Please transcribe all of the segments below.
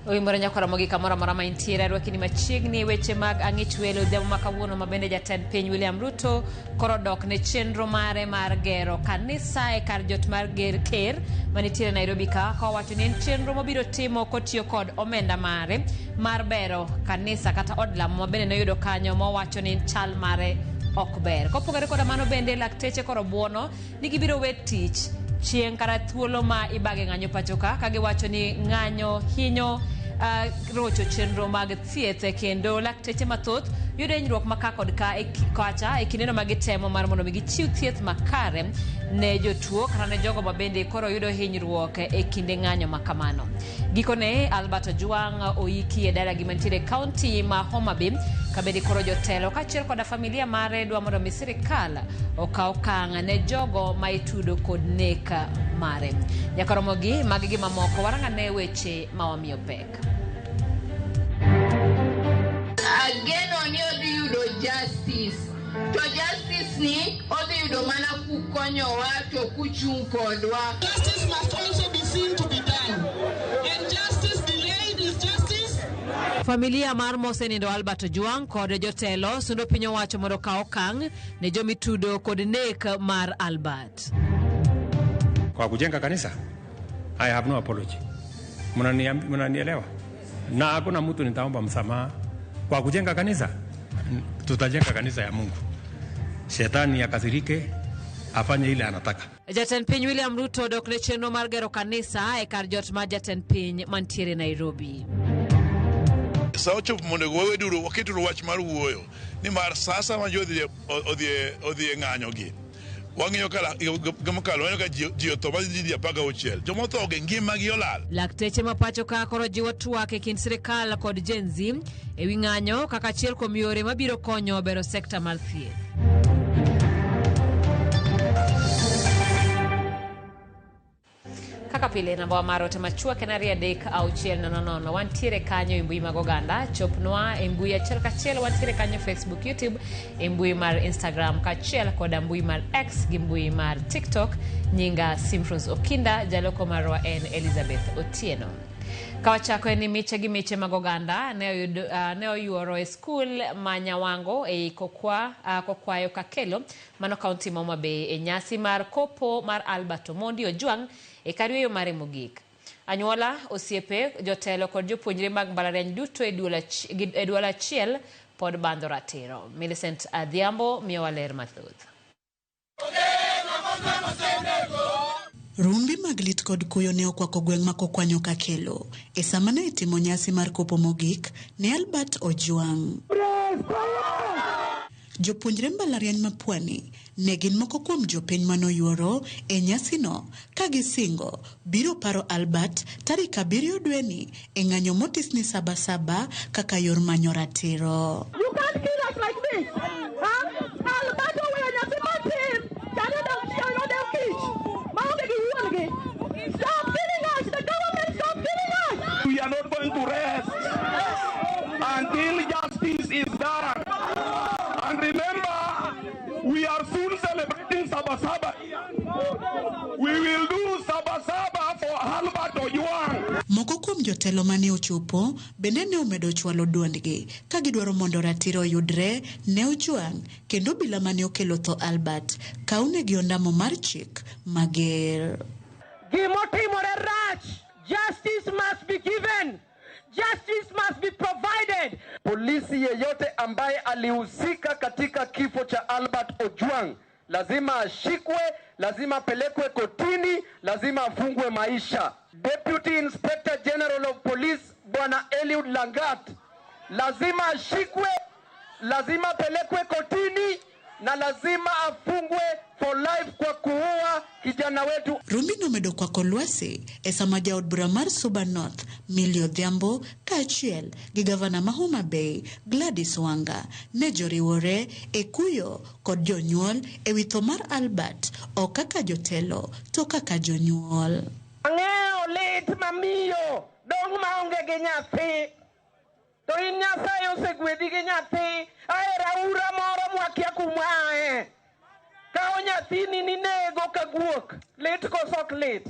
Oimore nyakwara mogi kamoro amora ma intiere, arwaki ni machiegni e weche mag ang'ich welo odhiambo ma kawuono, ma bende jatend piny William Ruto koro dok ne chenro mare mar gero kanisa e kar jot mar ger ker manitiere Nairobi ka, kowacho ni en chenro mobiro timo kotiyo kod omenda mare mar bero kanisa kata od lamo ma bende noyudo kanyo mowacho ni chal mare ok ber. Kopogore koda mano bende lakteche koro buono ni gibiro we tich chieng' kata thuolo ma ibage ng'anyo pacho ka, ka giwacho ni ng'anyo hinyo rocho chenro mag thieth kendo lakteche mathoth yudo hinyruok ma ka kod ka e kacha e kindeno ma gitemo mar mondo mi gichiw thieth makare ne jotuo kata ne jogo ma bende koro yudo hinyruok e kinde ng'anyo ma kamano. Gikone Albert Ojwang oiki e dalagi mantiere e kaunti ma Homa Bay, ka bende koro jotelo kaachiel koda familia mare dwa mondo mi sirikal okaw okang' ne jogo ma itudo kod nek mare. Nyaka romogi magi gi mamoko, warang ane weche ma wamiyo pek. Ageno ni odhi yudo justice. To justice ni odhi yudo mana kukonyowa to kuchung' kodwa. Justice must also be seen to be done. And justice delayed is justice. Familia mar mosenindo Albert Ojwang kod jotelo sundo piny owacho mondo okaw okang' ne jomitudo kod nek mar Albert. Kwa kujenga kanisa, I have no apology. Mnanielewa? Na hakuna mtu nitaomba msamaha. Kwa kujenga kanisa, tutajenga kanisa ya Mungu. Shetani akasirike, afanye ile anataka. Jatend piny William Ruto dok ne chenro mar gero kanisa e kar jot mar jatend piny mantiere Nairobi. Sa ochopo mondo waweduru waketuru wach mar wuoyo nimar sasa ma ji odhi e ng'anyo gi wang'iyo ka mokalo waneno ka ji otho ma ji 16 joma otho gi ngimagi olal. Lakteche ma pacho ka koro jiwo twak e kind sirikal kod Gen Z e wi ng'anyo kaka achiel kuom yore mabiro konyo bero sekta mar thieth. Kaka pile namba wa mar ote machuok en 23600. Wantiere kanyo e mbui mag oganda, chopnwa e mbui achiel kachiel, wantiere kanyo Facebook, YouTube, e mbui mar Instagram kaachiel koda mbui mar X gi mbui mar TikTok. Nyinga Simfros Okinda, jaloko marwa en Elizabeth Otieno. Ka wachako en ni miche gi miche mag oganda ne oyuoro e skul ma Nyawango ei Kokwayo Kakelo, mano kaunti ma Homa Bay, e nyasi mar kopo mar Albert Omondi Ojwang e kar yueyo mare mogik. Anyuola, osiepe, jotelo kod jopuonjre mag mbalariany duto e duol achiel pod bandho ratiro. Millicent Adhiambo miyowa ler mathoth. Rumbi mag lit kod kuyo ne okwako gweng' ma Kokwanyo Kakelo e sama ne itimo nyasi mar kopo mogik ne Albert Ojwang. Jopuonjre mbalariany ma Pwani ne gin moko kuom jopiny manoyuoro e nyasino ka gisingo biro paro Albert tarik 7 dweni e ng'anyo motis ni Sabasaba kaka yor manyo ratiro. You can't kill us like this. Huh? Albert oweyo nyathi matin, chane dok chien odew kich. Maonge gi wuon gi. Stop killing us! The government stop killing us! We are not going to rest until justice is done. And remember, we are soon celebrating Sabasaba. We will do Sabasaba for Albert Ojwang. Moko kuom jotelo mane ochopo bende ne omedo chwalo duondgi ka gidwaro mondo ratiro oyudre ne Ojwang kendo obila mane okelo tho Albert kawnegi ondamo mar chik mager. Gimotimore rach. Justice must be given. Justice must be provided. Polisi yeyote ambaye alihusika katika kifo cha Albert Ojwang lazima ashikwe, lazima apelekwe kotini, lazima afungwe maisha. Deputy Inspector General of Police Bwana Eliud Langat lazima ashikwe, lazima apelekwe kotini na lazima afungwe for life kwa kuua kijana wetu. Rumbi nomedo kwako lwasi e sama jaod bura mar Suba North Millie Odhiambo kaachiel gi gavana ma Homa Bay Gladys Wanga ne joriwore e kuyo kod jonyuol e wi tho mar Albert, ok kaka jotelo to kaka jonyuol. Ang'eyo lit mamiyo dong' maonge gi nyathi. To in Nyasaye osegwedhi gi nyathi, ae raura moro mwakia kuma ae. Kawo nyathini ninego ka guok, lit koso ok lit?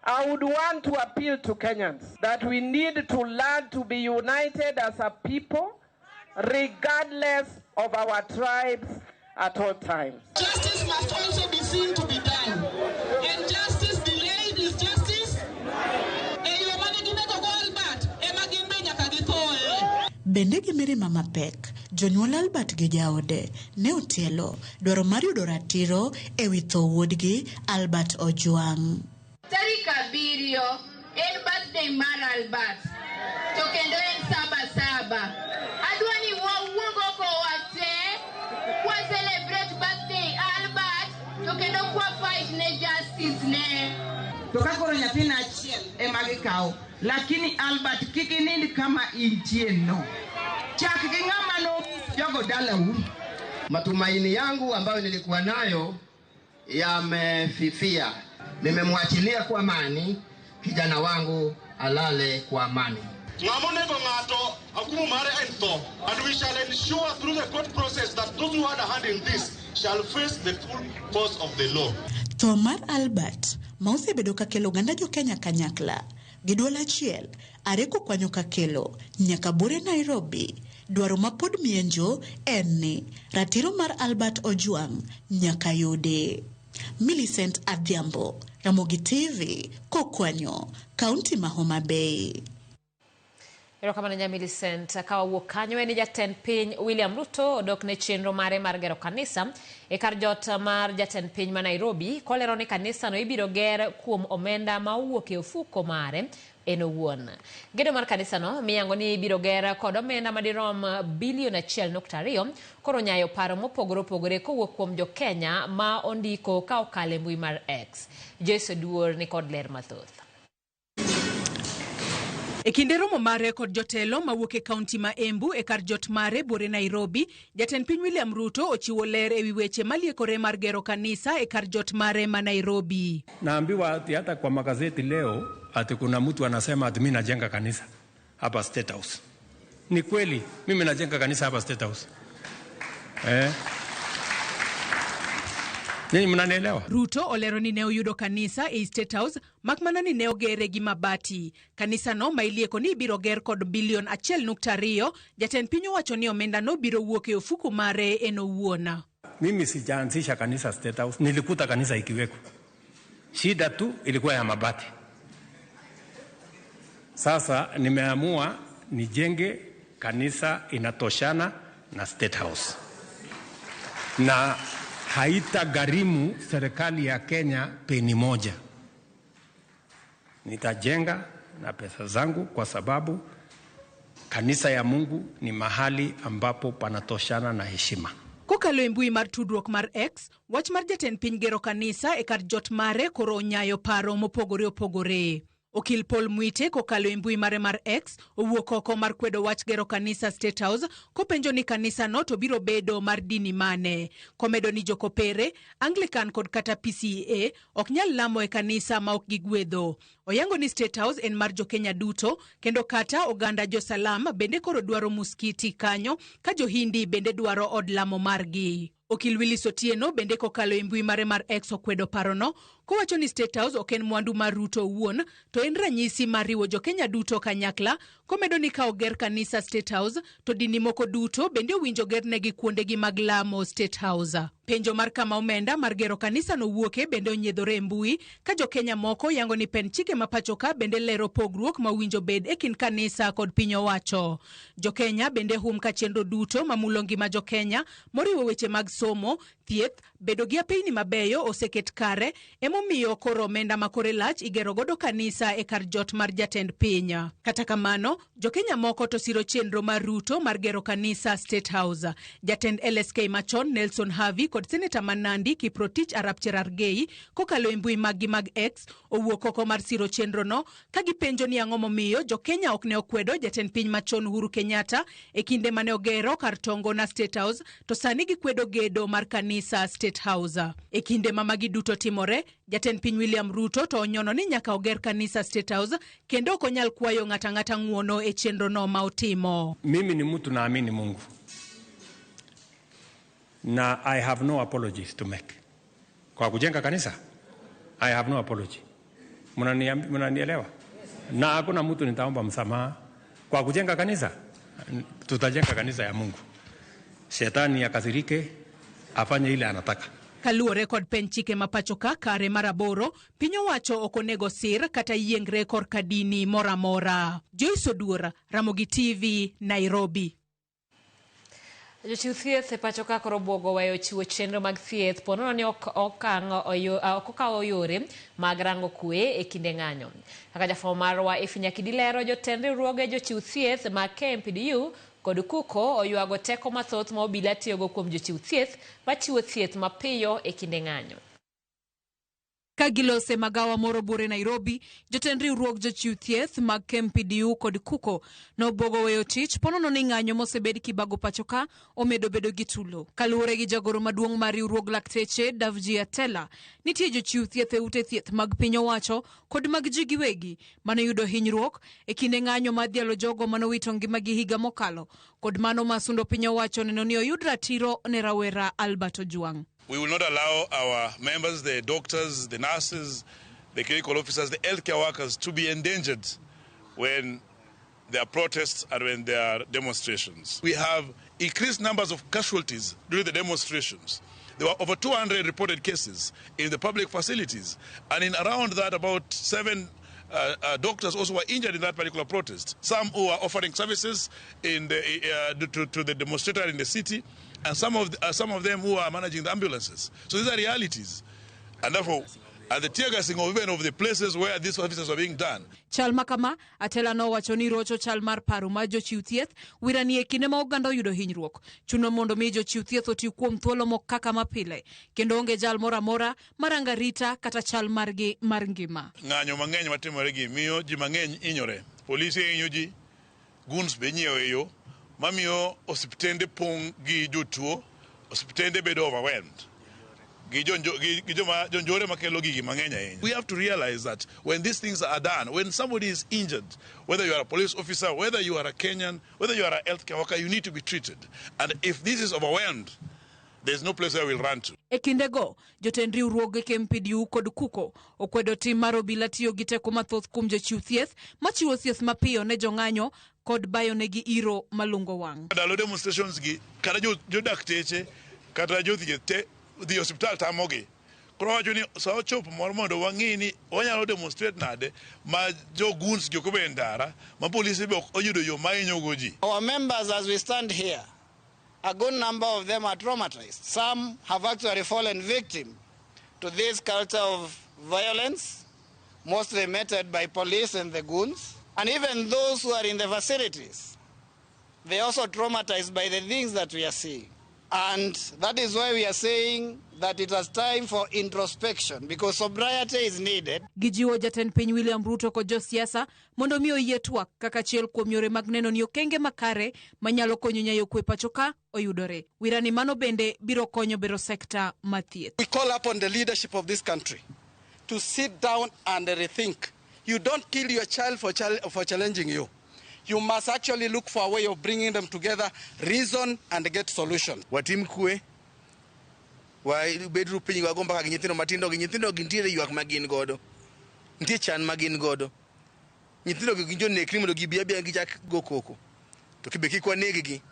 I would want to appeal to Kenyans that we need to learn to be united as a people, regardless of our tribes at all times. Justice must also be seen to be done. And justice delayed is justice. E yo mane ginego go Albert, ema gin be nyaka githoe. Bende gi mirima mapek, jonyuol Albert gi jaode ne otielo dwaro mar yudo ratiro e wi tho wuodgi Albert Ojwang. Tarik 7 en birthday mar Albert, to kendo en 7/7. Adwa ni wawuog oko wate, kwa celebrate birthday Albert, to kendo kwa fight ne justice ne. To ka koro nyathina achiel ema gikawo, lakini Albert kik inind kama intie no. Chak gi ng'ama no jogo dalau. Matumaini yangu ambayo nilikuwa nayo yamefifia. Nimemwachilia kwa amani, kijana wangu alale kwa amani. Ng'ama onego ng'ato, akumu mare en tho. And we shall ensure through the court process that those who had a hand in this shall face the full force of the law. Tho mar Albert ma osebedo kakelo oganda jo Kenya kanyakla gi duol achiel are kokwanyo kakelo nyaka bure Nairobi. Dwaro ma pod mienjo en ni ratiro mar Albert Ojwang nyaka yude. Millicent Adhiambo, Ramogi TV, Kokwanyo, Kaunti ma Homa Bay. Erokamano nya Millicent. Ka wawuok kanyo en ni jatend piny William Ruto odok ne chenro mare mar gero kanisa e kar jot mar jatend piny ma Nairobi, kolero ni kanisano ibiro ger kuom omenda ma owuok e ofuko mare en owuon. Gedo mar kanisano miyango ni ibiro ger kod omenda madirom bilion 1.2 koro nyayo paro mopogore opogore kowuok kuom jo Kenya ma ondiko ka okalo e mbui mar X. Joyce Oduor ni kod ler mathoth. E kinde romo mare kod jotelo mawuok e kaunti ma Embu e kar jot mare buore Nairobi, jatend piny William Ruto ochiwo ler ewi weche maliekore mar gero kanisa e kar jot mare ma Nairobi. Naambiwa ati hata kwa magazeti leo ati kuna mtu anasema ati mimi najenga kanisa hapa State House. Ni kweli mimi najenga kanisa hapa State House. Ninyi mnanielewa? Ruto olero ni ne oyudo kanisa e State House makmana ni ne ogere gi mabati. Kanisa no ma ilieko ni ibiro ger kod bilion 1.2, jatend piny owacho ni omenda no biro wuok e ofuku mare en owuon. Mimi sijaanzisha kanisa State House, nilikuta kanisa ikiweko. Shida tu ilikuwa ya mabati. Sasa nimeamua nijenge kanisa inatoshana na State House. Na haitagharimu serikali ya Kenya peni moja. Nitajenga na pesa zangu kwa sababu kanisa ya Mungu ni mahali ambapo panatoshana na heshima. Kokalo e mbui mar tudruok mar X, wach mar jatend piny gero kanisa e kar jot mare koro onyayo paro mopogore opogore. Okil Paul Mwite kokalo e mbui mare mar X owuok oko mar kwedo wach gero kanisa State House kopenjo ni kanisa no to biro bedo mar dini mane. Komedo ni jokopere, Anglican kod kata PCEA ok nyal lamo e kanisa ma ok gigwedho. Oyango ni State House en mar jokenya duto kendo kata oganda josalam bende koro dwaro muskiti kanyo ka johindi bende dwaro od lamo margi. Okil Willis Otieno bende kokalo e mbui mare mar X okwedo parono kowacho ni State House ok en mwandu mar Ruto owuon to en ranyisi mar riwo jokenya duto kanyakla, komedo ni ka oger kanisa State House to dini moko duto bende owinjo gernegi kuondegi mag lamo State House. Penjo mar kama omenda mar gero kanisa no wuoke bende onyiedhore e mbui ka jokenya moko yango ni pen chike ma pacho ka bende lero pogruok ma owinjo bed e kind kanisa kod piny owacho. Jokenya bende hum ka chenro duto mamulo ngima jokenya moriwo weche mag somo, thieth, bedo gi apeyni mabeyo oseket kare, emomiyo koro omenda ma kore lach igero godo kanisa e kar jot mar jatend piny. Kata kamano, jokenya moko to siro chenro mar Ruto mar gero kanisa State House. Jatend LSK machon Nelson Havi kod seneta ma Nandi Kiprotich Arap Cherargei kokalo e mbui maggi mag X owuok oko mar siro chenro no ka gipenjo ni ang'o momiyo jokenya ok ne okwedo jatend piny machon Uhuru Kenyatta e kinde mane ogero kar tongo na State House to sani gikwedo gedo mar kanisa State House. E kinde ma magi duto timore, jatend piny William Ruto to onyono ni nyaka oger kanisa State House kendo ok onyal kwayo ng'ata ng'ata ng'uono e chenro no ma otimo. Mimi ni mtu naamini Mungu. Na I have no apologies to make. Kwa kujenga kanisa, I have no apology. Mnanielewa? Na hakuna mtu nitaomba msamaha kwa kujenga kanisa. Tutajenga kanisa ya Mungu. Shetani akasirike, afanye ile anataka. Kaluwore kod pen chike ma pacho ka kare mar 8, piny owacho ok onego sir kata yiengre korka dini moro amora. Joyce Oduor, Ramogi TV, Nairobi. Jochiw thieth e pacho ka koro obwogo weyo chiwo chenro mag thieth po nono ni ok okawo yore mag rango kwe e kinde ng'anyo. Kaka jafwambo marwa Effie Nyakidi lero, jotend riwruoge jochiw thieth mag KMPDU kod KUKO oywago teko mathoth ma obila tiyogo kuom jochiw thieth machiwo thieth mapiyo e kinde ng'anyo. Ka gilose magawa moro buore Nairobi, jotend riwruog jochiw thieth mag KMPDU kod KUKO nobwogo weyo tich ponono ni ng'anyo mosebed kibago pacho ka omedo bedo gi tulo. Kaluwore gi jagoro maduong' mar riwruog lakteche Davji Atela, nitie jochiw thieth e ute thieth mag piny owacho kod mag ji giwegi manoyudo hinyruok e kinde ng'anyo mar dhialo jogo manowito ngimagi higa mokalo kod mano masundo piny owacho neno ni oyud ratiro ne rawera Albert Ojwang. We will not allow our members, the doctors, the nurses, the clinical officers, the healthcare workers to be endangered when there are protests and when there are demonstrations. We have increased numbers of casualties during the demonstrations. There were over 200 reported cases in the public facilities, and in around that about 7 doctors also were injured in that particular protest. Some who are offering services in the, to the demonstrator in the city, and some of them who are managing the ambulances. So these are realities. And therefore, and the tear gassing of even of the places where these services are being done. Chal makama, Atela nowacho ni rocho chal mar paro mar jochiw thieth wirani e kinde ma oganda oyudo hinyruok. Chuno mondo mi jochiw thieth oti kuom thuolo mok kaka mapile, kendo onge jal moro amora maranga rita kata chal margi mar ngima. Ng'anyo mang'eny matimore gi miyo ji mang'eny hinyore. Polisi hinyo ji, goons be inyiewo e yo, mamiyo osiptende pong' gi jotuo, osiptende bedo overwhelmed. We have to realize that when these things are done, when somebody is injured, whether you are a police officer, whether you are a Kenyan, whether you are a healthcare worker, you need to be treated. And if this is overwhelmed, there's no place where we'll run to. E kindego, jotend riwruoge KMPDU kod KUKO okwedo tim mar obila tiyo gi teko mathoth kuom jochiw thieth machiwo thieth mapiyo ne jong'anyo kod bayo negi iro malungo wang'. Ndalo demonstrations gi, kata jodakteche, kata jothieth te, dhi osiptal tamogi. Koro wacho ni sa ochopo moro mondo wang'i ni wanyalo demonstrate nade ma jo goons gi ok obed e ndara, ma polisi be ok oyudo yo ma hinyogo ji. Our members, as we stand here, a good number of them are traumatized. Some have actually fallen victim to this culture of violence, mostly meted by police and the goons. And even those who are in the facilities, they are also traumatized by the things that we are seeing. And that is why we are saying that it is time for introspection, because sobriety is needed. Gijiwo jatend piny William Ruto kod josiasa mondo mi oyie twak kaka achiel kuom yore mag neno ni okenge makare manyalo konyo nyayo kwe pacho ka oyudore. Wirani mano bende biro konyo bero sekta mar thieth. We call upon the leadership of this country to sit down and rethink. You don't kill your child for challenging you. You must actually look for a way of bringing them together, reason and get solutions. Watim kwe, wabedru piny wago mbaka gi nyithindo matindo gi nyithindo gi nitiere ywak ma gin godo, nitie chan ma gin godo. Nyithindo gi gin jonekni mondo gibi abiya gichak go koko. To kibe kik waneg gi,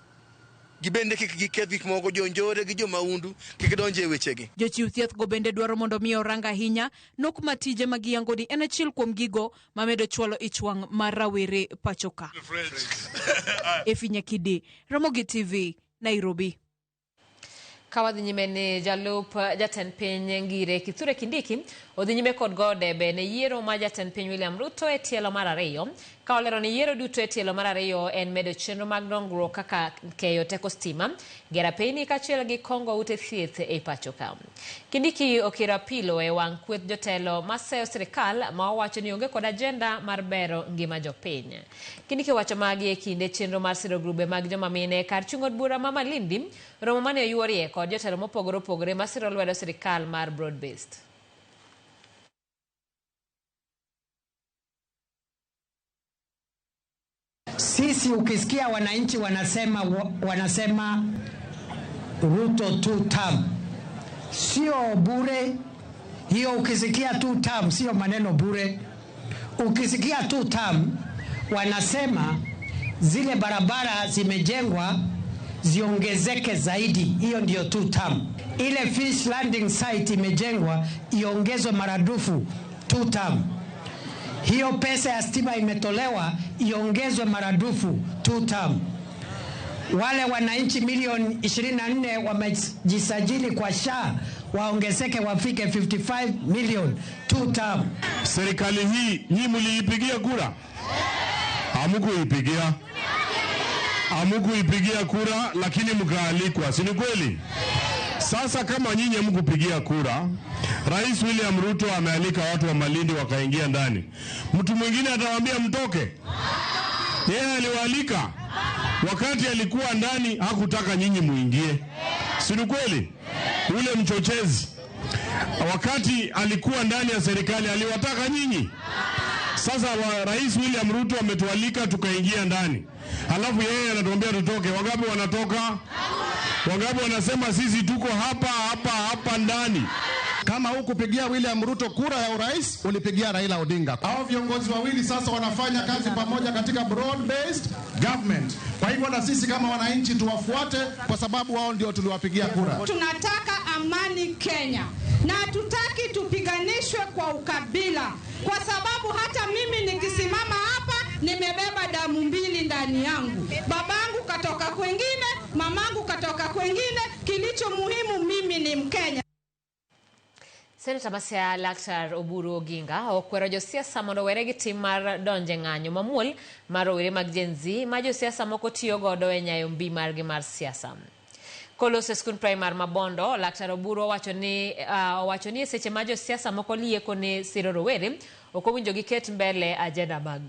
gibende kik giketh gik moko, jonjore gi jomaundu kik donje e wechegi. Jochiw thieth go bende dwaro mondo mi orang ahinya nok ma tije ma giyango ni en achiel kuom gigo mamedo chwalo ich wang' mar rawere pacho ka. Effie Nyakidi, Ramogi TV, Nairobi. Ka wadhi nyime ni jalup jatend piny Ngire Kithure Kindiki odhi nyime kod goyo debe ne yiero ma jatend piny William Ruto e tielo mar 2, ka olero ni yiero duto e tielo mar 2 en medo chenro mag dongruok kaka keyo teko stima, gero apeyni kaachiel gi kongo ute thieth e pacho ka. Kindiki okiro apilo e wang' kweth jotelo maseyo sirikal ma owacho ni onge kod agenda mar bero ngima jopiny. Kindiki owacho magi e kinde chenro mar siro grube mag joma mine kar chung' od bura ma Malindi, romo mane oyuorie kod jotelo mopogore opogore masiro lwedo sirikal mar broad based. Sisi ukisikia wananchi wanasema Ruto 2 term, sio bure hiyo. Ukisikia 2 term sio maneno bure. Ukisikia two term, wanasema zile barabara zimejengwa ziongezeke zaidi, hiyo ndio two term. Ile fish landing site imejengwa iongezwe maradufu, two term. Hiyo pesa ya stima imetolewa iongezwe maradufu, two term. Wale wananchi milioni 24 wamejisajili kwa SHA waongezeke wafike 55 million, two term. Serikali hii nyinyi mliipigia kura? Hamkuipigia. Hamkuipigia kura, lakini mkaalikwa, si ni kweli? Sasa kama nyinyi hamkupigia kura, Rais William Ruto amealika watu wa Malindi wakaingia ndani. Mtu mwingine atawaambia mtoke? Yeye aliwaalika. Wakati alikuwa ndani hakutaka nyinyi muingie, si ni kweli? Ule mchochezi wakati alikuwa ndani ya serikali aliwataka nyinyi. Sasa Rais William Ruto ametualika tukaingia ndani, halafu yeye anatuambia tutoke. Wangapi wanatoka? Wangapi wanasema sisi tuko hapa hapa hapa ndani? Kama hukupigia William Ruto kura ya urais, ulipigia Raila Odinga. Hao viongozi wawili sasa wanafanya kazi pamoja katika broad based government. Kwa hivyo na sisi kama wananchi tuwafuate, kwa sababu wao ndio tuliwapigia kura. Tunataka amani Kenya, na hatutaki tupiganishwe kwa ukabila, kwa sababu hata mimi nikisimama hapa nimebeba damu mbili ndani yangu. Babangu katoka kwengine, mamangu katoka kwengine. Kilicho muhimu mimi ni Mkenya. Seneta ma Siaya Laktar Oburu Oginga okwero josiasa mondo owere gi tim mar donje ng'anyo mamuol mar rowere mag Gen Z ma josiasa moko tiyo godo e nyayo mbi margi mar siasa. Koloso e skund primar ma Bondo, Laktar Oburu owacho ni e seche ma josiasa moko lieko ne siro rowere, ok owinjo giket mbele ajenda mag.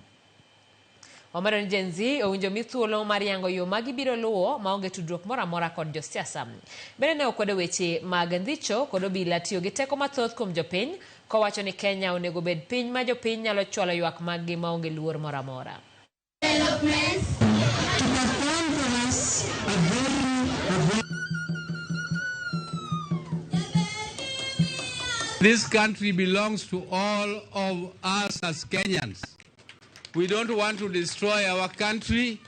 Omedo ni Gen Z owinjo mi thuolo mar yango yo ma gibiro luwo maonge tudruok moro amora kod josiasa. Bende ne okwedo weche mag ndhicho kod obila tiyo gi teko mathoth kuom jopiny, kowacho ni Kenya onego bed piny ma jopiny nyalo chwalo ywak maggi maonge luor moro amora. This country belongs to all of us as Kenyans. We don't want to destroy our country.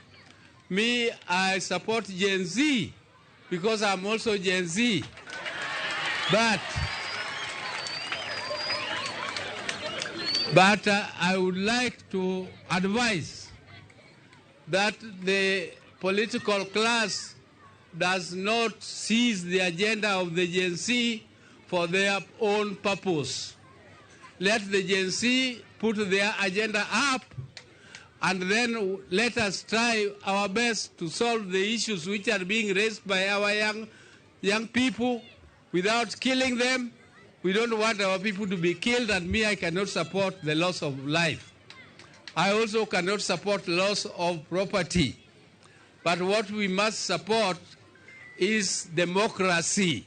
Me, I support Gen Z because I'm also Gen Z. But I would like to advise that the political class does not seize the agenda of the Gen Z for their own purpose. Let the Gen Z put their agenda up, and then let us try our best to solve the issues which are being raised by our young people without killing them. We don't want our people to be killed, and me, I cannot support the loss of life. I also cannot support loss of property. But what we must support is democracy.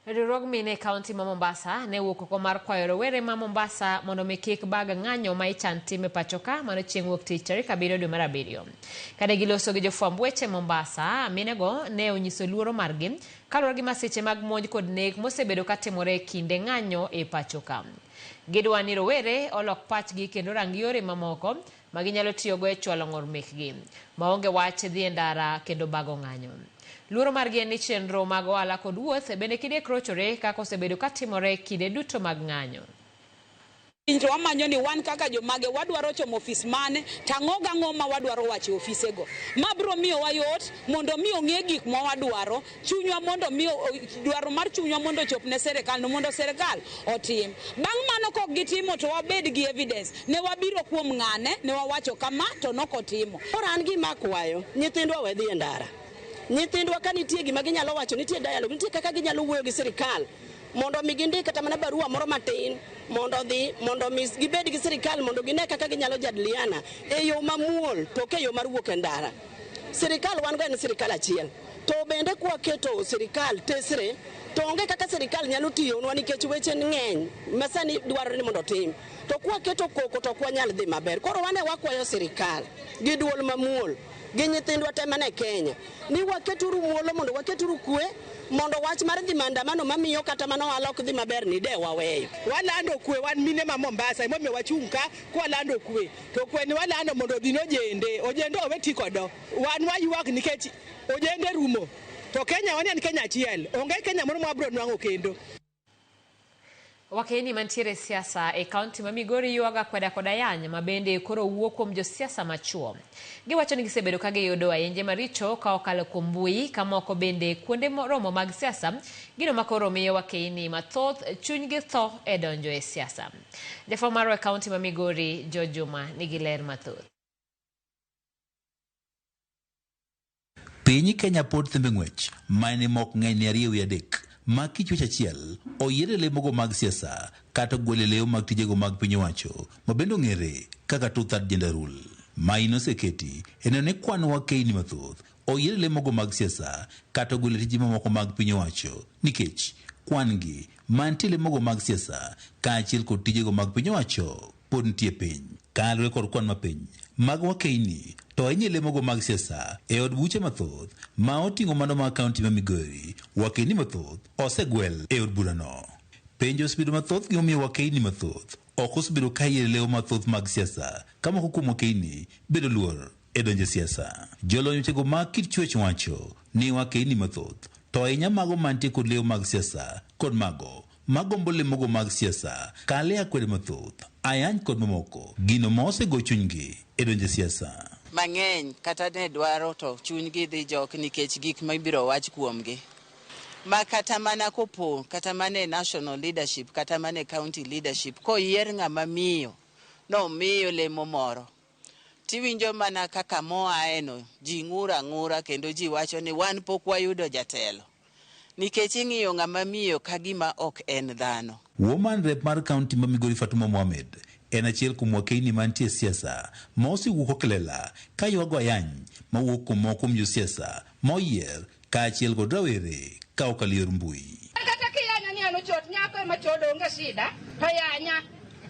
Riwruog mine e kaunti ma Mombasa ne owuok oko mar kwayo rowere ma Mombasa mondo mi kik bag ng'anyo ma ichan tim e pacho ka mano chieng' wuok tich tarik 7 dwe mar 7. Kane giloso gi jofwamb weche Mombasa, minego ne onyiso luoro margi kaluwore gi masiche mag monj kod nek mosebedo katimore e kinde ng'anyo e pacho ka. Gidwa ni rowere olok pachgi kendo rang yore mamoko ma ginyalo tiyogo e chwalo ng'or mekgi maonge wach dhi e ndara kendo bago ng'anyo. Luoro margi en ni chenro mag ohala kod wuoth bende kidek rochore kaka osebedo katimore kinde duto mag ng'anyo. To wamanyo ni wan kaka jomage wadwaro chomo ofis mane, tang'o gang'o ma wadwaro wacho e ofisego. Ma biro miyowa yot mondo mi ong'e gik ma wadwaro, chunywa mondo mi dwaro mar chunywa mondo ochop ne serikal, no mondo serikal otim. Bang' mano kok gitimo to wabed gi evidence. Ne wabiro kuom ng'ane, ne wawacho kama to nokotimo. Koro an gima akwayo, nyithindwa we dhi e ndara. Nyithindwa ka nitie gima ginyalo wacho, nitie dialogue, nitie kaka ginyalo wuoyo gi sirikal mondo mi gindik kata mana barua moro matin mondo dhi mondo mi gibed gi sirikal mondo gine kaka ginyalo jadiliana e yo mamuol to ok e yo mar wuok e ndara. Sirikal wan go en sirikal achiel, to bende kwaketo sirikal tesre to onge kaka sirikal nyalo tiyonwa nikech weche ng'eny ma sani dwarore ni mondo otim, to kwaketo koko to ok wanyal dhi maber. Koro wane wakwayo sirikal gi duol mamuol gi nyithindwa te mane Kenya ni waketuru muolo mondo waketuru kwe mondo wach mar dhi maandamano mamiyo kata mana ohala ok dhi maber ni de waweyo. Walando kwe wan mine ma Mombasa emomiyo wachung' ka kwalando kwe to kwe ni walando mondo odhi ne ojende ojende owe ti kodo wan waywak nikech ojende rumo to Kenya wan en Kenya achiel onge Kenya moro mwabro nwang'o kendo. Wakeni mantiere e siasa e kaunti ma Migori ywago akweda kod ayany ma bende koro wuok kuom josiasa machuo. Giwacho ni gisebedo ka giyudo ayenje maricho ka okalo kuom mbui ka moko bende kuonde romo mag siasa gino ma koro miyo wakeini mathoth chunygi tho e donjo e siasa. Jafwambo marwa e kaunti ma Migori George Juma nigi ler mathoth. Piny Kenya pod thembe ng'wech ma en mok ng'eny ni 2 ewi 3 ma kichwech achiel oyier e lemogo mag siasa kata ogwel e lewo mag tijego mag piny owacho ma bende ong'ere kaka two-third gender rule. Maino oseketi e neno ni kwan wakeini mathoth oyier e lemogo mag siasa kata ogwel e tije mamoko mag piny owacho nikech kwan gi mantie e lemogo mag siasa kaachiel kod tijego mag piny owacho pod nitie piny. Kaluwore kod kwan mapiny mag wakeini to ahinya e lemogo mag siasa e od buche mathoth ma oting'o mano mag kaunti ma Migori, wakeini mathoth osegwel e od burano. Penjo osebedo mathoth gimomiyo wakeini mathoth ok osebedo ka yiero lewo mathoth mag siasa ka moko kuom wakeini bedo luor e donjo e siasa. Jolony wechego mag kit chwech wacho ni wakeini mathoth to ahinya mago mantie kod lewo mag siasa kod mago magombo lemogo mag siasa kale akwede mathoth ayany kod mamoko gino ma osego chunygi e donjo e siasa. Mang'eny kata ne dwaro to chunygi dhi jok nikech gik ma ibiro wach kuomgi. Ma kata mana kopo kata mana e national leadership kata mana e county leadership koyier ng'ama miyo nomiyo lemo moro tiwinjo mana kaka moaeno ji ng'ur ang'ura kendo ji wacho ni wan pok wayudo jatelo nikech ing'iyo ng'ama miyo ka gima ok en dhano. Woman rep mar kaunti ma Migori Fatuma Mohamed en achiel kuom wakeini mantie e siasa ma osewuok okelela ka ywago ayany mawuok kuom moko kuom josiasa ma oyier kaachiel kod rawere ka okalo yor mbui. Kata kiyanya ni an ochot nyako ema chodo onge shida to yanya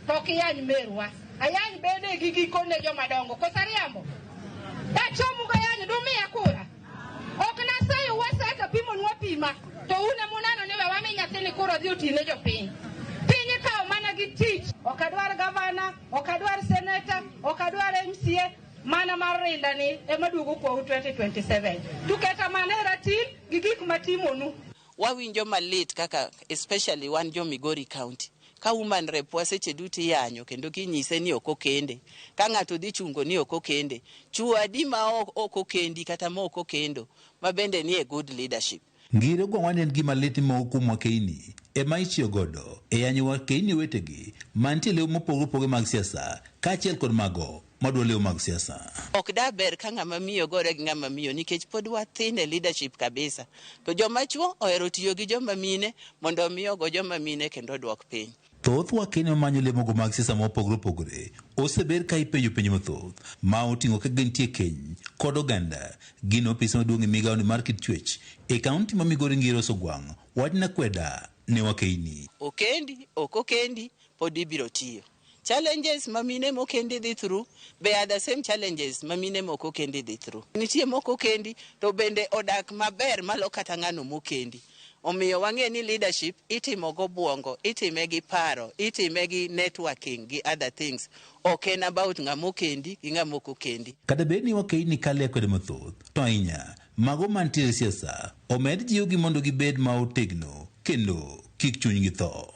to ok iyany merwa ayany bede gi gikone joma dongo koso ariambo dachomu gayany dumiya kura ok naseyo waseka pimonwa pima to un emuneno ni we wami nyathini kura odhi otine jopiny piny ikawo mana gi tich ok adwar gavana ok adwar seneta ok adwar MCA mana mar rinda ni ema duogo kwou 2027 tuketa mana e ratil gi gik matimonu. Wawinjo malit kaka especially wan jo Migori County ka woman rep wa seche duto iyanyo kendo kinyise ni ok okende ka ng'ato dhi chungo ni ok okende chuo adi ma ok okendi kata ma ok okendo ma bende nie good leadership. Ngire gwang'wa ni en gima lit ni moko kuom wakeini ema itiyo godo e yanyo wakeini wetegi mantie lewo mopogore opogore mag siasa kaachiel kod mago madwa lewo mag siasa. Ok da ber ka ng'ama miyo gore gi ng'ama miyo nikech pod wathin e leadership kabisa to joma chuo ohero tiyo gi joma mine mondo omi ogo joma mine kendo oduok piny. Thoth wakeini mamanyo lemogo mag siasa mopogore opogore oseber ka ipenjo penjo mathoth ma oting'o ka gintie keny kod oganda. Gino apisa maduong' e migawoni mar kit chwech e kaunti ma Migori Ngire Osogwang' wachna kweda ne wakeini. Okendi ok okendi pod ibiro tiyo. Challenges ma mine mokendi dhi through be are the same challenges ma mine mok okendi dhi through. Nitie mok okendi to bende odak maber malo kata ng'ano mokendi. Omiyo wang'e ni leadership itimo gobwongo, itime gi paro, itime gi networking gi other things. Ok en about ng'ama okendi gi ng'ama ok okendi. Kata bed ni wakeini kale akwede mathoth to ahinya mago mantiere e siasa omed jiwgi mondo gibed ma otegno kendo kik chunygi tho.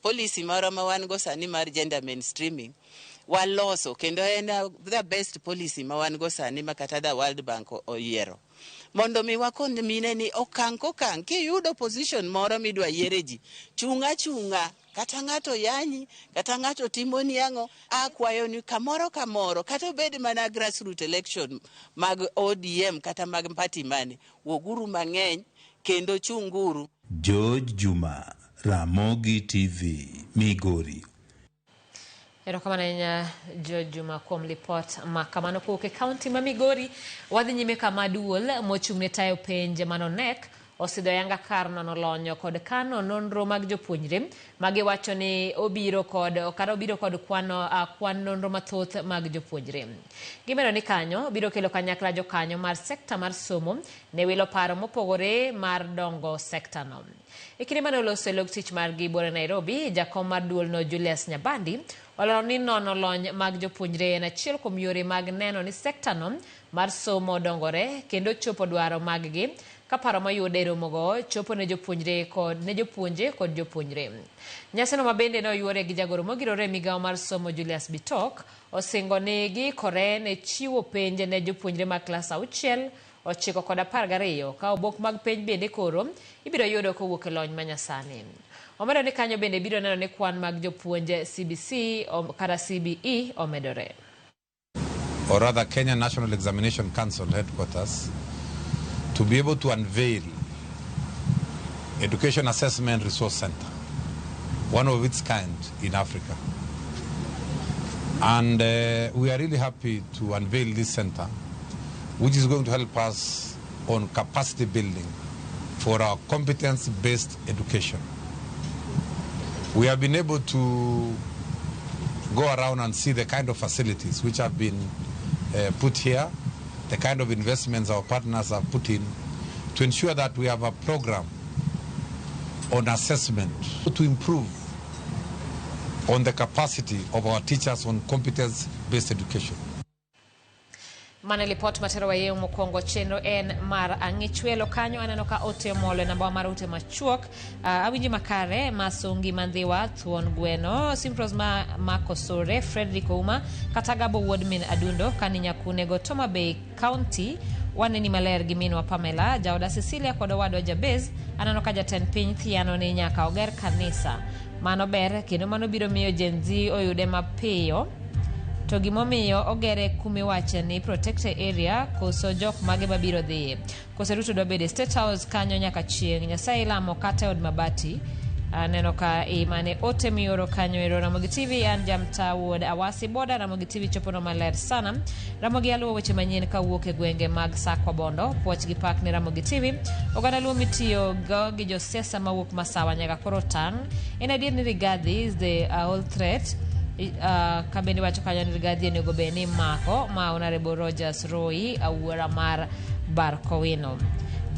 Policy moro ma wan go sani mar gender mainstreaming waloso kendo en the best policy ma wan go sani ma kata the World Bank oyiero. Mondo mi wakon mine ni okang' kokang' kiyudo position moro midwa yiere ji, chung' achung'a kata ng'ato yanyi kata ng'ato timoni ang'o akwayo ni kamoro kamoro kata obed mana grassroot election mag ODM kata mag party mane wuoguru mang'eny kendo chunguru. George Juma, Ramogi TV, Migori. Erokamano ahinya George Juma kuom lipot ma kamano kowuok e kaunti ma Migori. Wadhi nyime kama duol mochung' ne tayo penj mano NEC osidho yanga kar nono lony kod kano nonro mag jopuonjre magiwacho ni obiro kod kata obiro kod kwan nonro mathoth mag jopuonjre. Gimedo ni kanyo biro kelo kanyakla jokanyo mar sekta mar somo ne wilo paro mopogore mar dongo sekta no. E kinde mane oloso e log tich margi buore Nairobi, jakom mar duolno Julius Nyabandi olero ni nono lony mag jopuonjre en achiel kuom yore mag neno ni sekta no mar somo dongore kendo chopo dwaro maggi ka paro moyud e romogo chopo ne jopuonjre kod ne jopuonje kod jopuonjre. Nyasino ma bende ne oyuore gi jagoro mogirore e migawo mar somo Julius Bitok osingo ni giikore ne chiwo penj ne jopuonjre mag klas 6, 9 kod 12 ka obok mag penj bende koro ibiro yudo kowuok e lony manyasani. Omedo ni kanyo bende biro neno ni kwan mag jopuonj CBC kata CBE omedore. Or rather Kenya National Examination Council headquarters, to be able to unveil Education Assessment Resource Center, one of its kind in Africa. And we are really happy to unveil this center, which is going to help us on capacity building for our competence-based education. We have been able to go around and see the kind of facilities which have been put here, the kind of investments our partners have put in to ensure that we have a program on assessment to improve on the capacity of our teachers on competence-based education. Mane lipot matero wayeo mokwongo chenro en mar ang'ichwelo kanyo aneno ka ote omolo e namba mar ute machuok. Awinji makare Masongi Mandhiwa Thuon Gweno Simpros ma Makosore Frederick Ouma kata Gabo wuod min Adundo kani Nyakunego Toma Bay County waneni maler gi minwa Pamela jaoda Cecilia kod owadwa Jabez. Aneno ka jatend piny thiano ni nyaka oger kanisa mano ber kendo mano biro miyo Gen Z oyude mapiyo. To gimomiyo ogere kumiwache ni protected area koso jok mage mabiro dhiye. Koso Ruto dwa bedo e State House kanyo nyaka chieng'. Nyasaye ilamo kata e od mabati. Aneno ka imane ote mioro kanyo ero Ramogi TV. An jamta wuod Awasi Boda. Ramogi TV chopono maler sana. Ramogi aluwo weche manyien kawuok e gwenge mag Sakwa Bondo. Puoch gi pak ne Ramogi TV. Oganda Luo mitiyo go gi josiasa mawuok Masawa nyaka koro tang'. En adier ni Rigathi is the whole threat. Kabende wacho kanyo ni Rigathi onego bed ni mako ma Honorable Rogers Roy awuora mar Barkowino.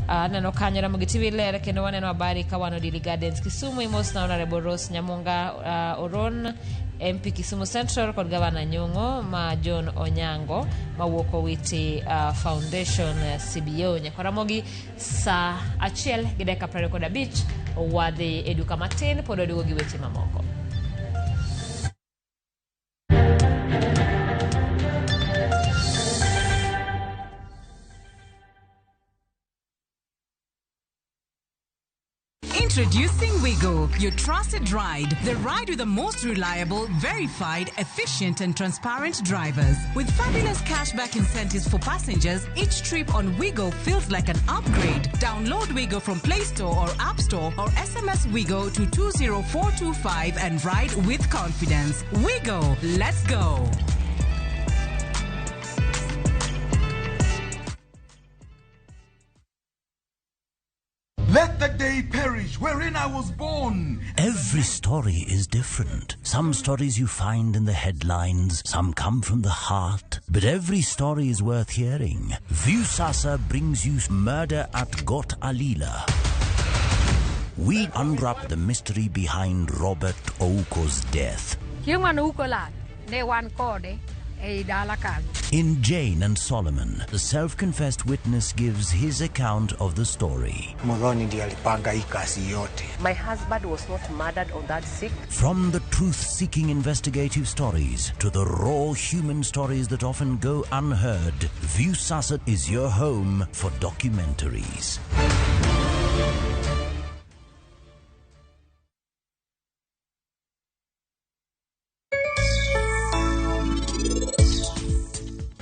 Aneno kanyo Ramogi TV ler kendo waneno habari ka wan Odili Gardens Kisumu. Imos na Honorable Rose Nyamunga Oron MP Kisumu Central kod Gavana Nyong'o ma John Onyango mawuok Owiti Foundation CBO. Nyaka Ramogi saa 1:25 wadhi e duka matin pod waduogo gi weche mamoko. Introducing Wigo, your trusted ride. The ride with the most reliable, verified, efficient and transparent drivers. With fabulous cashback incentives for passengers, each trip on Wigo feels like an upgrade. Download Wigo from Play Store or App Store or SMS Wigo to 20425 and ride with confidence. Wigo, let's go. Let the day perish wherein I was born. Every story is different. Some stories you find in the headlines, some come from the heart. But every story is worth hearing. Viusasa brings you Murder at Got Alila. We unwrap the mystery behind Robert Ouko's death. In Jane and Solomon, the self-confessed witness gives his account of the story. My husband was not murdered on that sick. From the truth-seeking investigative stories to the raw human stories that often go unheard, Viusasa is your home for documentaries.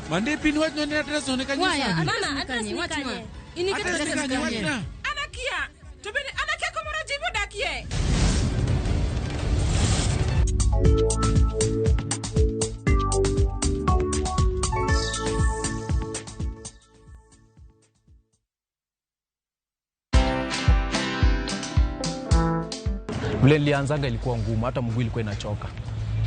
Mande pin wachno ni address no ni kanye sani? Mama, address ni kanye? Address ni kanye wachna? Anakia. To bende anakia kumoro ji modakie. Vile nilianzanga ilikuwa ngumu, hata mguu ilikuwa inachoka.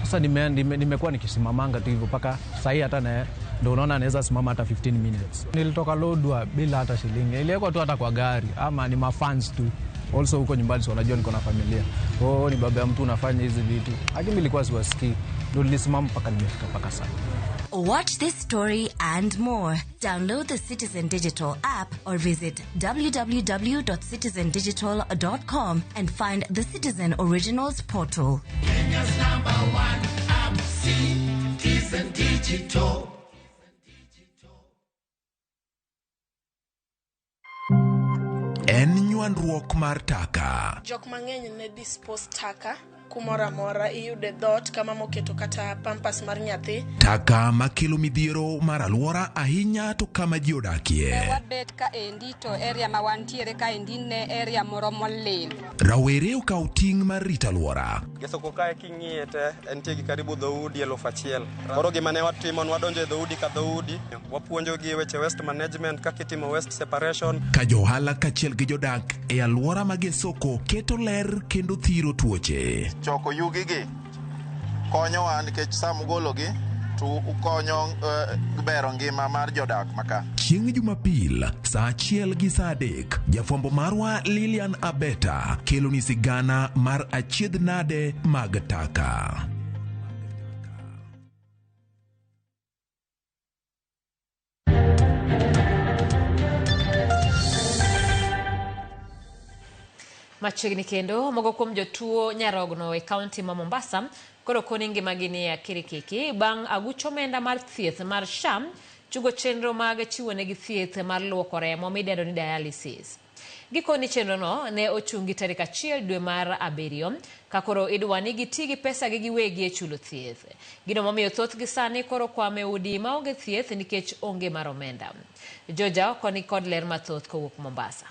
Sasa nimekuwa nikisimamanga tu hivyo mpaka sahii, hata na ndio unaona naweza simama hata 15 minutes. Nilitoka Lodwar bila hata shilingi, iliwekwa tu hata kwa gari ama ni mafans tu. Also huko nyumbani si wanajua niko na familia. Oh, ni baba ya mtu unafanya hizi vitu. Lakini nilikuwa siwasikii. Ndio nilisimama mpaka nimefika mpaka sasa. Watch this story and more. Download the Citizen Digital app or visit www.citizendigital.com and find the Citizen Originals portal. Kenya's number one app, Citizen Digital. En nywandruok mar taka. Jok mang'eny ne dispose taka kumoro amora, iyude dhoot kama moketo kata pampas mar nyathi. Taka makelo midhiero mar alwora ahinya to kama ji odakie. Wabet kaendi to area ma wantiere kaendi ne area moro molil. Rawere okaw ting' mar rito alwora. Gesoko kae king'iye te entie gi karibu dhoudi 1000. Koro gima ne watimo, nwadonjo e dhoudi ka dhoudi, wapuonjogi weche waste management, kaka itimo waste separation. Ka johala kaachiel gi jodak e alwora ma Gesoko keto ler kendo thiro tuoche. Choko yugigi konyowa nikech sama ugologi to ukonyo bero ngima mar jodak maka. Chieng' Jumapil saa 1 gi saa 3, jafwambo marwa Lilian Abeta keloni sigana mar achiedh nade mag taka. Machiegni kendo moko kuom jotuo nyarogno e kaunti ma Mombasa koro koni ngimagi ni e akirikiki bang' aguch omenda mar thieth mar SHA chugo chenro mag chiwonegi thieth mar luoko remo midendo ni dialysis. Gikoni chenrono ne ochungi tarik 1 dwe mar 7 ka koro idwa ni giti gi pesa gi giwegi e chulo thieth. Gino momiyo thothgi sani koro kwame udi maonge thieth nikech onge mar omenda. Joja oko ni kod ler mathoth kowuok Mombasa.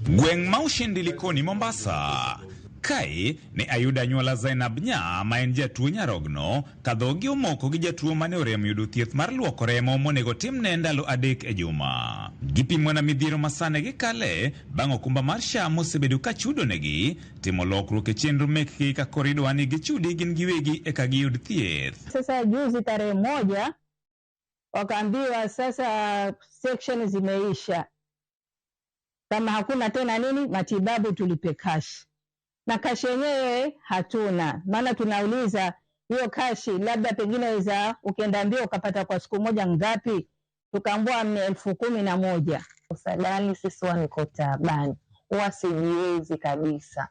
Gweng' ma Ushindi Likoni Mombasa. Kae ne ayudo anyuola Zainab Nya ma en jatuo nyarogno ka dhogi omoko gi jatuo mane orem yudo thieth mar luoko remo monego timne ndalo 3 e juma. Gipimona midhiero masane gikale bang' okumba mar SHA mosebedo ka chudonegi timo lokruok e chenro mekgi ka koro idwa ni gichudi gin giwegi eka giyud thieth. Sasa juzi tarehe 1 wakaambiwa sasa section zimeisha, kama hakuna tena nini matibabu tulipe cash. Na cash yenyewe hatuna, maana tunauliza hiyo cash labda pengine za ukienda mbio ukapata kwa siku moja ngapi, tukaambiwa ni 11,000. Usadani sisi huwa niko taabani, huwa sijiwezi kabisa,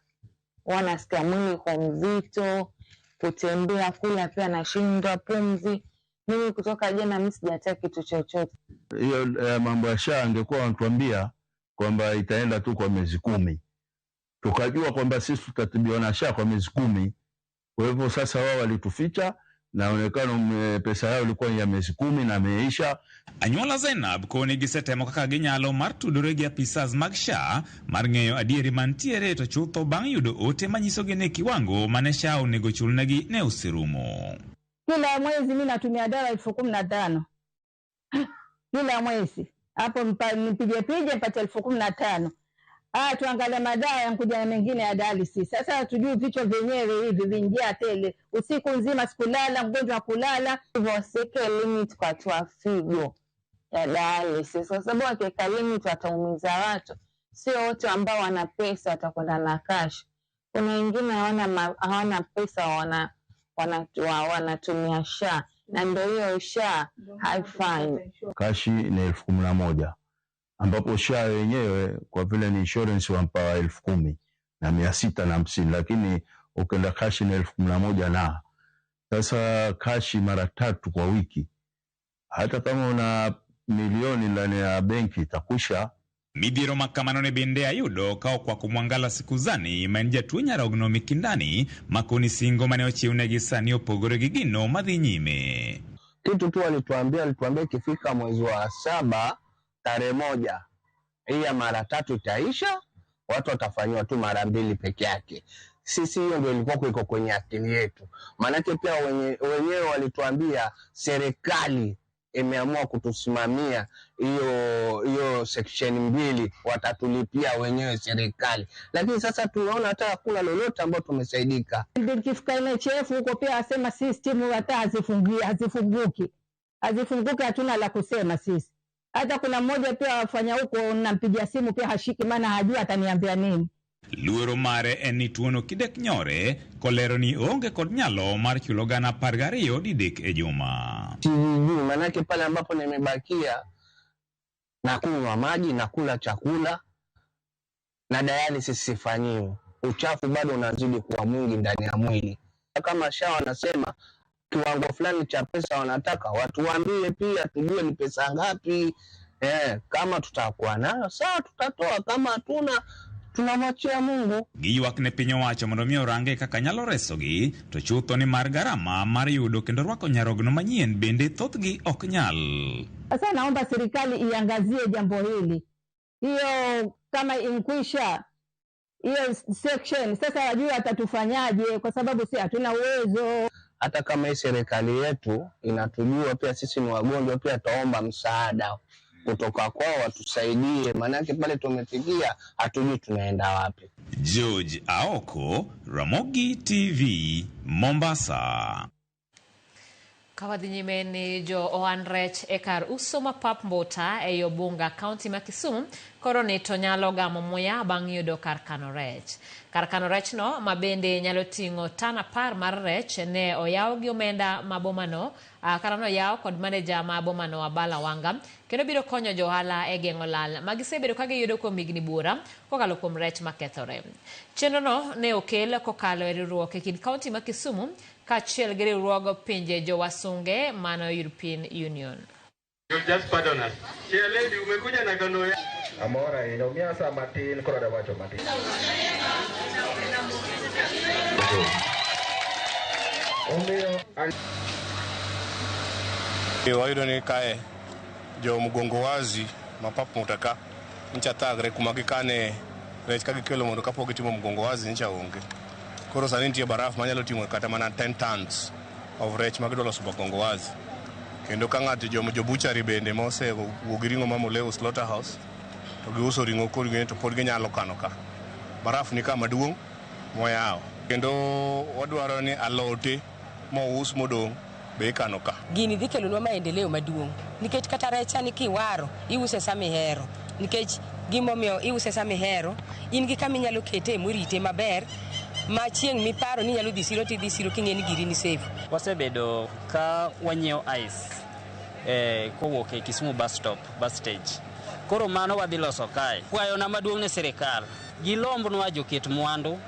huwa nasikia mwili uko mzito, kutembea kula pia nashindwa, pumzi. Mimi kutoka jana mimi sijataka kitu chochote. Hiyo mambo ya SHA angekuwa wanatuambia kwamba itaenda tu kwa miezi 10, tukajua kwamba sisi tutatibiwa na SHA kwa miezi 10. Kwa hivyo sasa wao walituficha, naonekana pesa yao ilikuwa ya miezi 10 na imeisha. Anyuola Zainab koni gisetemo kaka ginyalo mar tudore gi apisas mag SHA mar ng'eyo adieri mantiere to chutho bang' yudo ote manyisogi ni kiwango mane SHA onego chulnegi ne oserumo. Kila mwezi mimi natumia dawa 15,000. Kila mwezi hapo nipige pige mpate 15,000. Tuangalie madawa yankuja na mengine ya dialysis. Sasa hatujui vichwa vyenyewe hivi vingia tele. Usiku nzima sikulala, mgonjwa kulala. Hivyo wasiweke limit kwa watu wa figo ya dialysis, kwa sababu wakiweka limit wataumiza watu. Sio wote ambao wana pesa watakwenda na cash. Kuna wengine hawana pesa, wanatumia SHA, na ndio hiyo SHA haifanyi. Kashi ni 11,000, ambapo SHA wenyewe kwa vile ni insurance wampa 10,650, lakini ukienda kashi ni 11,000. Na sasa kashi mara 3 kwa wiki, hata kama una milioni ndani ya benki itakusha. Midhiero makamano ne bende ayudo ka okwako Mwangala Sikuzani ma en jatuo nyarogno Mikindani makoni singo mane ochiwnegi sani opogore gi gino madhi nyime. Kitu tu alituambia ikifika mwezi wa 7 tarehe 1 hii ya mara 3 itaisha, watu watafanyiwa tu mara 2 peke yake. Sisi hiyo ndio ilikuwa iko kwenye akili yetu. Maanake pia wenyewe walituambia serikali imeamua kutusimamia hiyo section 2, watatulipia wenyewe serikali. Lakini sasa tunaona hata hakuna lolote ambalo tumesaidika. Nikifika NHF huko pia asema system hata hazifunguki, hatuna la kusema sisi. Hata kuna mmoja pia wafanya huko, nampigia simu pia hashiki, maana hajui ataniambia nini. Luoro mare en ni tuono kidek nyore kolero ni oonge kod nyalo mar chulo 12,000 didek e juma. Sijui, manake pale ambapo nimebakia nakunywa maji, nakula chakula na dialysis sifanyiwi. Uchafu bado unazidi kuwa mwingi ndani ya mwili. Kama SHA wanasema kiwango fulani cha pesa wanataka, watuambie pia tujue ni pesa ngapi. Kama tutakuwa nayo sawa tutatoa, kama hatuna tunamwachia Mungu. Giywak ne piny owacho mondo mi orange kaka nyalo resogi, to chutho ni mar garama mar yudo kendo rwako nyarogno manyien bende thothgi ok nyal. Sasa naomba serikali iangazie jambo hili. Hiyo kama inkwisha hiyo section, sasa wajue atatufanyaje, kwa sababu si hatuna uwezo. Hata kama hii serikali yetu inatujua pia sisi ni wagonjwa, pia tuomba msaada kutoka kwao watusaidie, maanake pale tumefikia hatujui tunaenda wapi. George Aoko, Ramogi TV, Mombasa. Kawadhi nyime ni jo ohan rech e kar uso ma pap Mbota e yo Bunga, kaunti ma Kisumu, koro ni to nyalo gamo muya bang' yudo kar kano rech. Kar kano rech no ma bende nyalo ting'o tan 10 mar rech ne oyaw gi omenda ma bomano, karano oyaw kod maneja ma bomano Abala Wanga, kendo biro konyo jo ohala e geng'o lal ma gisebedo ka giyudo kuom higni buora kokalo kuom rech makethore. Chenro no ne okel kokalo e riwruok e kind kaunti ma Kisumu kaachiel gi riwruog pinje jowasunge mano European Union. You'll just pardon us. Chair lady, umekuja na kando ya. Amora inaumia saa matin koro da wacho matin. Wayudo ni kae jo mgongo wazi mapap mutaka ncha thagre kuma gikane rech ka gikelo mondo kapok gitimo mgongo wazi ncha onge. Koro sani nitie baraf manyalo ting'o kata mana 10 tons of rech ma gidwa loso mgongo wazi. Kendo ka ng'ato jo butchery bende mose wuok gi ring'o ma Moleo slaughterhouse to giuso ring'o kod to pod ginyalo kano ka. Baraf ni kama duong' moyawo. Kendo wadwaro ni alote mous modong' be ikano ka. Gini dhi kelonwa maendeleo maduong' nikech kata recha ni kiwaro iuse sama ihero, nikech gimomiyo iuse sama ihero in gi kama inyalo kete morite maber ma chieng' miparo ni inyalo dhi siro tidhi siro king'e ni giri ni safe. Wasebedo ka wanyiewo ice kowuok e Kisumu bus stop, bus stage. Koro mano wadhi loso kae. Kwayona maduong' ne sirikal, gilombnwa joket mwandu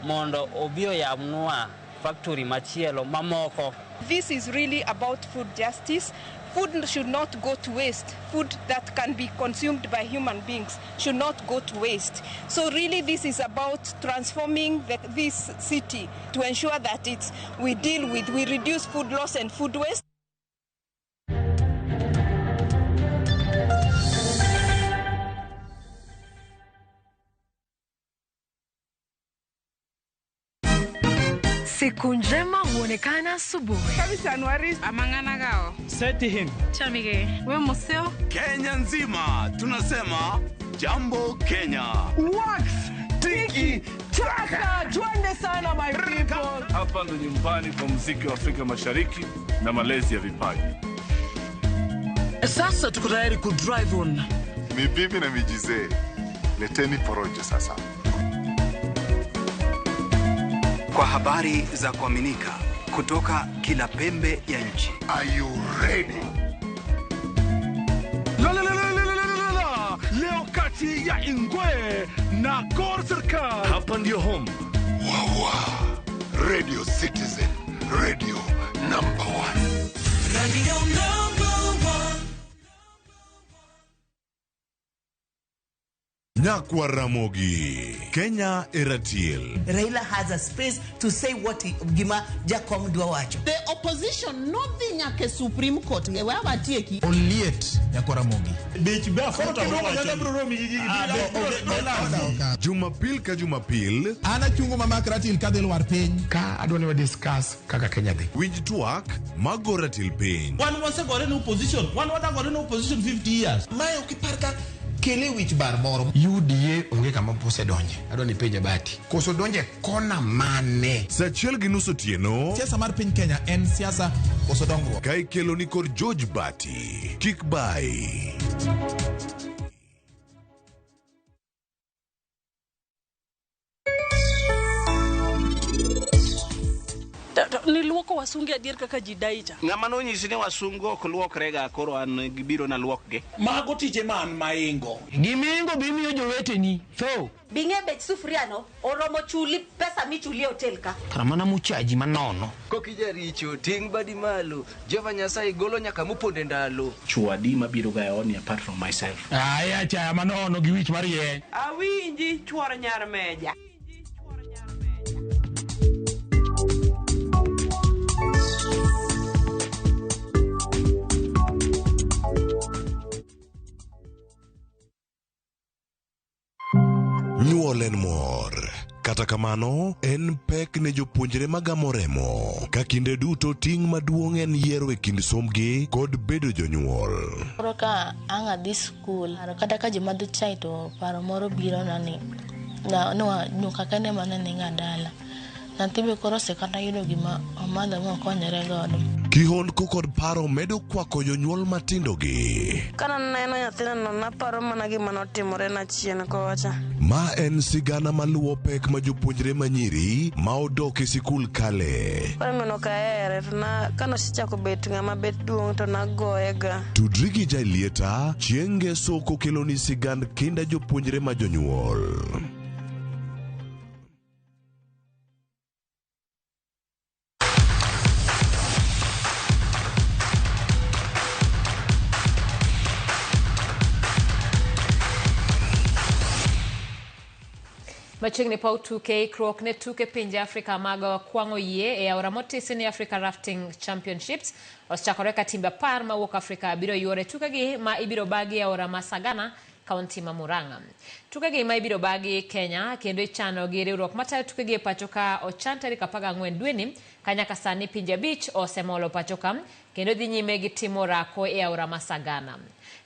mondo obi oyabnwa factory machielo mamoko. This is really about food justice. Food should not go to waste. Food that can be consumed by human beings should not go to waste. So really this is about transforming this city to ensure that we reduce food loss and food waste. Siku njema huonekana asubuhi. Kabisa Anuari amangana gao. Seti him. Chamige. We museo. Kenya nzima tunasema jambo Kenya. Wax tiki taka twende sana my people. Hapa ndo nyumbani kwa muziki wa Afrika Mashariki na malezi ya vipaji. Sasa tuko tayari ku drive on. Mibibi na mijizee. Leteni porojo sasa. Kwa habari za kuaminika kutoka kila pembe ya nchi. Are you ready? La la la la la la la. Leo kati ya Ingwe na Gor Serikal. Hapa ndio home. Wawa. Radio Citizen, radio number 1. Radio number 1. Nyakwar Ramogi. Kenya e ratil. Raila has a space to say what he, gima Jakom dwa wacho. The opposition nodhi nyaka e Supreme Court. We watieki. Oliet nyakwar Ramogi. Bech be Jumapil ka Jumapil. An achungo mamak ratil kadhi lwar piny. Ka adwa ni wa discuss kaka Kenya dhi. Winj twak mago ratil piny. Wan wasegore ne opposition, wan wadagore ne opposition 50 years. Mae ok ipar ka kele wich bar moro. UDA onge kama osedonje. Adwa ni penje Bati. Koso donje kona mane? Saa achiel gi nus otieno. Siasa mar piny Kenya en siasa koso dongruok. Ka ikelo ni kod George Bati. Kik bai. Niluoko wasunge adier kaka ji dai cha. Ng'ama nonyisi ni wasungu ok luokrega koro an gibiro na luokgi. Mago tije man maingo. Gimingo bimiyo joweteni tho. Bing'e bech sufuria no oromo chuli pesa michuli e hotel ka. Kara mana muchaji manono. Kokijaricho ting' badi malo Jehova Nyasaye golo nyaka moponde ndalo. Chuo adi mabiro ga e odni apart from myself. Aya chaya manono gi wich mar yien. Awinji chuor nyar meja. Nyuol en mor. Kata kamano, en pek ne jopuonjre magamo remo. Ka kinde duto ting' maduong' en yiero e kind sombgi kod bedo jonyuol. Koro ka ang' adhi skul, kata ka ji madho chai to paro moro biro na ni nyuka kende ema ne niga dala. Nyathi be koro osekata yudo gima omadho mokonyore godo. Kihondko kod paro medo kwako jonyuol matindo gi. Kana neno nyathina no naparo mana gima notimore na chien kocha. Ma en sigana maluwo pek ma jopuonjre manyiri ma odok e sikul kale. Koro meno ok ahere to na kanosechako bet ng'ama bet duong' to nagoye ga. Tudri gi Jailieta chieng' ngeso kokeloni sigand kinda jopuonjre ma jonyuol. Machiegni paw tuke ikruok ne tuke pinje Afrika mag kwang'o yie e aora motisi ni Africa Rafting Championships osechakore ka timbe 10 mawuok Afrika biro yuore tukegi ma ibiro bagi e aora ma Sagana, kaunti ma Murang'a. Tukegi ma ibiro bagi Kenya kendo ichano gi riwruok matayo tukegi e pacho ka ochan tarik 14 dweni ka nyaka sani pinje 5 osemolo pacho ka kendo dhi nyime gi timo rako e aora ma Sagana.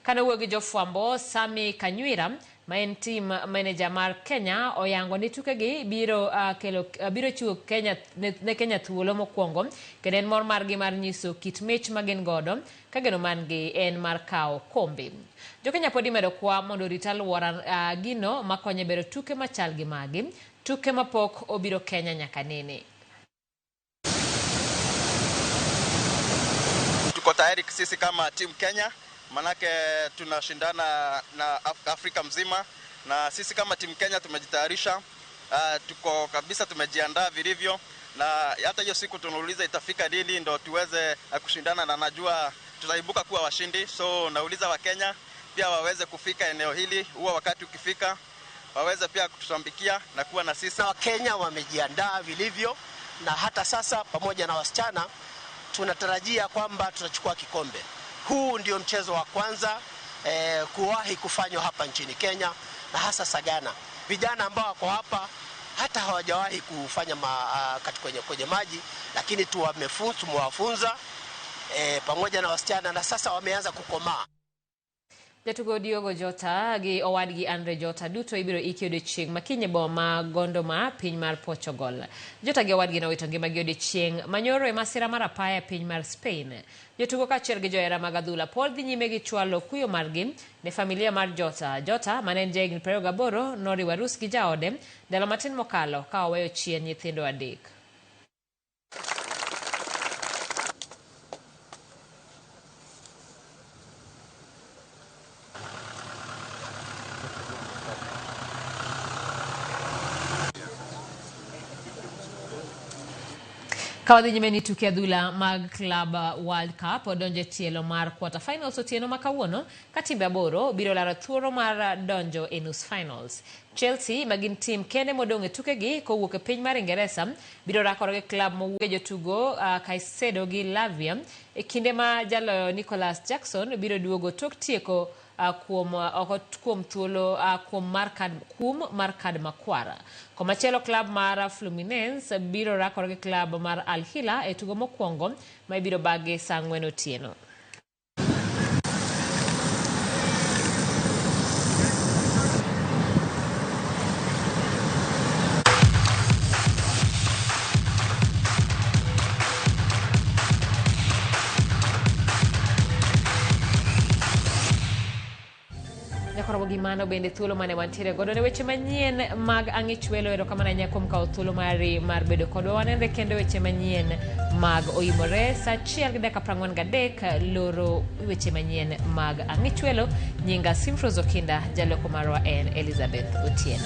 Kane owuoyo gi jofwambo, Sami Kanywira ma en team manager mar Kenya oyango ni tukegi biro biro chiwo Kenya ne Kenya thuolo mokwongo kendo en mor margi mar nyiso kit mich ma gin godo ka geno man-gi en mar kawo kombe. Jo-Kenya pod imedo kwa mondo orit alwora gino makonyo e bero tuke machal gi magi, tuke mapok obiro Kenya nyaka nene. Tuko tayari sisi kama team Kenya, manake tunashindana na Afrika mzima, na sisi kama team Kenya tumejitayarisha, tuko kabisa, tumejiandaa vilivyo, na hata hiyo siku tunauliza itafika lini ndo tuweze kushindana, na najua tutaibuka kuwa washindi. So nauliza wa Kenya pia waweze kufika eneo hili, huwa wakati ukifika waweze pia kutusambikia na kuwa na sisi. Na Wakenya wamejiandaa vilivyo, na hata sasa pamoja na wasichana tunatarajia kwamba tutachukua kikombe. Huu ndio mchezo wa kwanza kuwahi kufanywa hapa nchini Kenya, na hasa Sagana. Vijana ambao wako hapa hata hawajawahi kufanya kwenye maji, lakini tumewafunza pamoja na wasichana, na sasa wameanza kukomaa. Jatugo Diogo Jota gi owadgi Andre Jota duto ibiro iki odiochieng' makiny e boma Gondomar piny mar Portugal. Jota gi owadgi nowito ngimagi odiochieng' manyoro e masira mar apaya e piny mar Spain. Jotugo kaachiel gi johera mag adhula pod dhi nyime gi chwalo kuyo margi ne familia mar Jota. Jota mane en jahigni 28 noriwo arus gi jaode ndalo matin mokalo ka oweyo chien nyithindo 3. Ka wadhi nyime ni tuke adhula mag Club World Cup odonjo e tielo mar quarter finals otieno ma kawuono ka timbe aboro biro laro thuolo mar donjo e nus finals. Chelsea ma gin tim kende modong' e tukegi kowuok e piny mar Ingeresa biro rakore gi klab mowuok e jotugo Caicedo gi Lavia e kinde ma jaloyo Nicolas Jackson biro duogo tok tieko kuom oko kuom thuolo kuom mar kad kum mar kad makwar. Komachielo klab mar Fluminense biro rakore gi klab mar Al Hilal e tugo mokwongo ma ibiro bagi saa ang'wen otieno. Nyakoromo gi mano bende thuolo mane wantiere godo ne weche manyien mag ang'ich welo. Erokamano ahinya kuom kawo thuolo mari mar bedo kodwa. Wanenre kendo weche manyien mag oimore saa 1:43 loro weche manyien mag ang'ich welo. Nyinga Simfros Okinda, jaloko marwa en Elizabeth Otieno.